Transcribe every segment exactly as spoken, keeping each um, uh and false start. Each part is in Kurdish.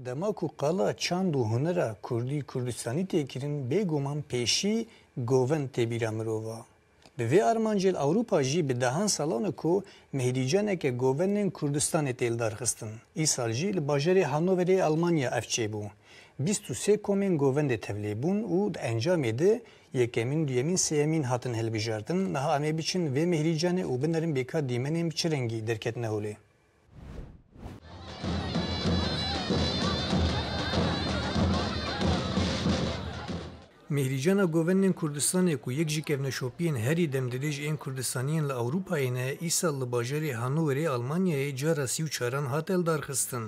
Dema ku qala çand û hunera kurdî Kurdistanî tê kirin, bêguman pêşî govend tê bîra mirova. Bi vê armancê li Ewropa jî bi dehan salan e ku mihîrcaneke govendên Kurdistanê tê lidarxistin. Îsal jî li bajarê Hanoverê Almanya ev çêbû. Bîst û sê komên govendê tevlê bûn û di encamê de yekemîn, duyemîn, sêyemîn hatin hilbijartin. Niha em ê biçin vê mihîrcanê û binerin bêka dîmenên bi çi rengî derketine holê. Mihîrcana govendên Kurdistanê ku yek ji kevneşopiyên herî demdirêj ên Kurdistaniyên li Ewropayê ne, îsal li bajarê Hanoverê Almanyayê cara sî û çaran hate lidarxistin.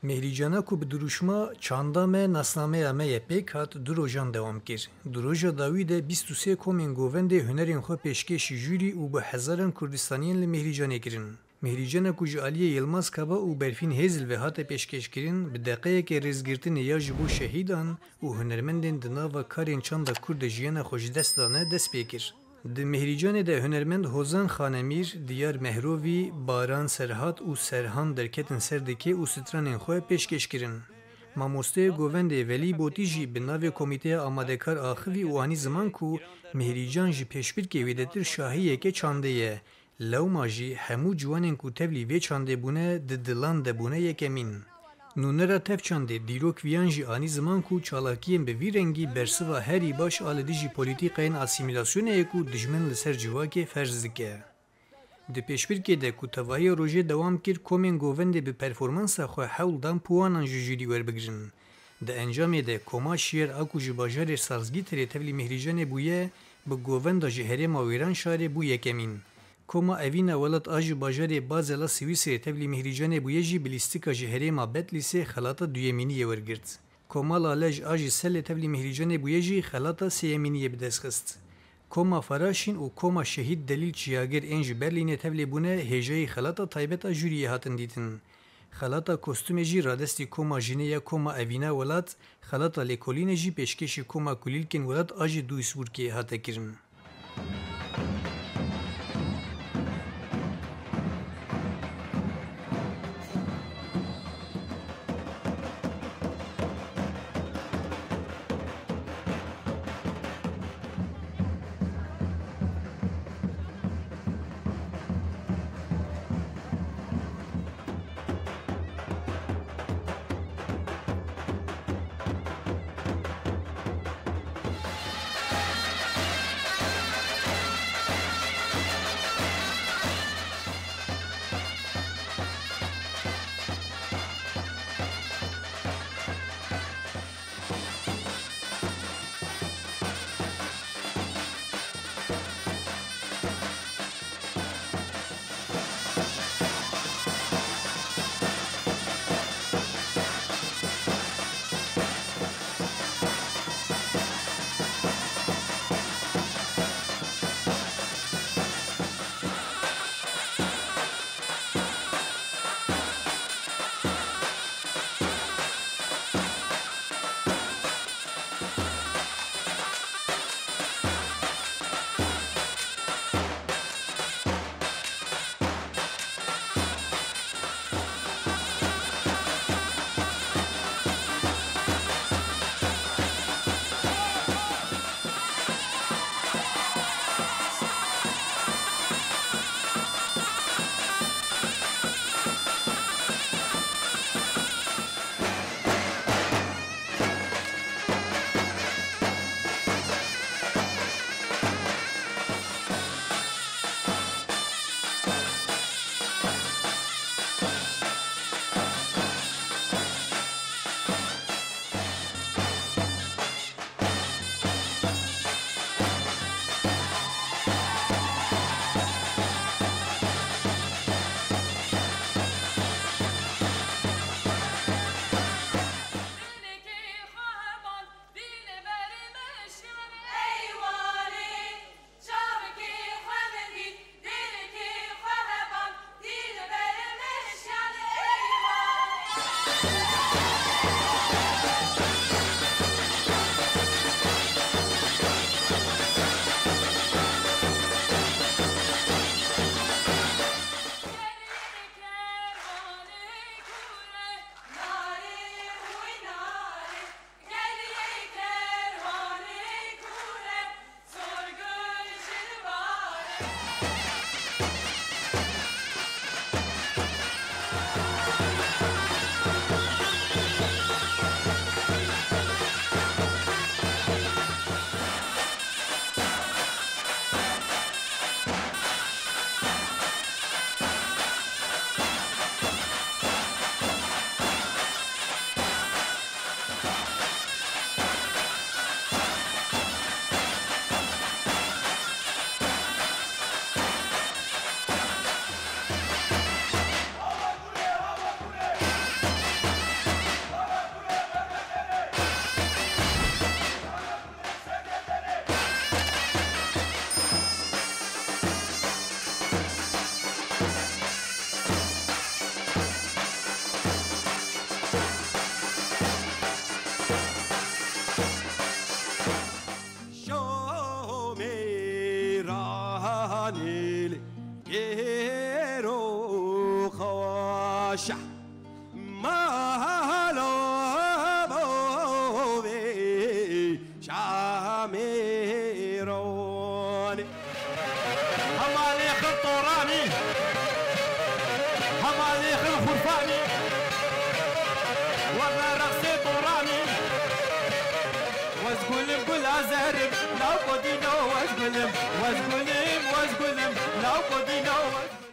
Mihîrcana ku bi dirûşma Çanda me, nasnameya me ye pêk hat, du rojan dewam kir. Di roja dawî de bîst û sê komên govendê hunerên xwe pêşkêşî jûrî û bi hezaran Kurdistaniyên li mihîrcanê kirin. Mihîrcana ku ji aliyê Yilmaz Kaba û Berfîn Hêzil ve hate pêşkêşkirin, bi deqeyeke rêzgirtinê ya ji bo şehîdan û hunermendên di nava karên çanda Kurd de jiyana xwe ji dest dane, dest pê kir. Di mihîrcanê de hunermend Hozan Xanemîr, Diyar Mehrovî, Baran Serhat û Serhan derketin ser dikê û stranên xwe pêşkêş kirin. Mamosteyê govendê Velî Botî jî bi navê komîteya amadekar axivî û anî ziman ku mihîrcan ji pêşbirkê wêdetir şahiyeke çandê ye. Lewma jî hemû ciwanên ku tevlî vê çandê bûne, di dilan de bûne yekemîn. Nûnera tev çandê Dîrok Viyan jî anî ziman ku çalakiyên bi vî rengî bersiva herî baş a li dijî polîtîkayên asîmîlasyonê ye ku dijmin li ser civakê ferz dike. Di pêşbirkê de ku tevahiya rojê dewam kir, komên govendê bi performansa xwe hewl dan puwanan ji jûrî werbigirin. Di encamê de koma Şiyer a ku ji bajarê Salzgîterê tevlî Mihricanê bûye, bi govenda ji herêma Wêranşarê bû yekemîn. Koma Evîna Welat a ji bajarê Bazela Swîsrê tevlî Mihricanê bûye jî bi lîstika ji herêma Betlîsê xelata duyemîniyê wergirt. Koma Lalej a ji Selê tevlî Mihricanê bûye jî xelata sêyemîniyê bi dest xist. Koma Faraşîn û Koma Şehîd Delîl Çiyagir ên ji Berlînê tevlê bûne hêjayî xelata taybet a jûriyê hatin dîtin. Xelata kostûmê jî radestî Koma Jinê ya Koma Evîna Welat, xelata lêkolînê jî pêşkêşî Koma Kulîlkên Welat a ji Duisburgê hate kirin. Êro xweşe mala bavê Şamêranê. Hemalê xil toranî, hemalê xil xurfanî, werne rexsê toranî. Wez gulim gula zerim, law kodîno wez gulim, wez gulim, wez gulim, law kodîno wez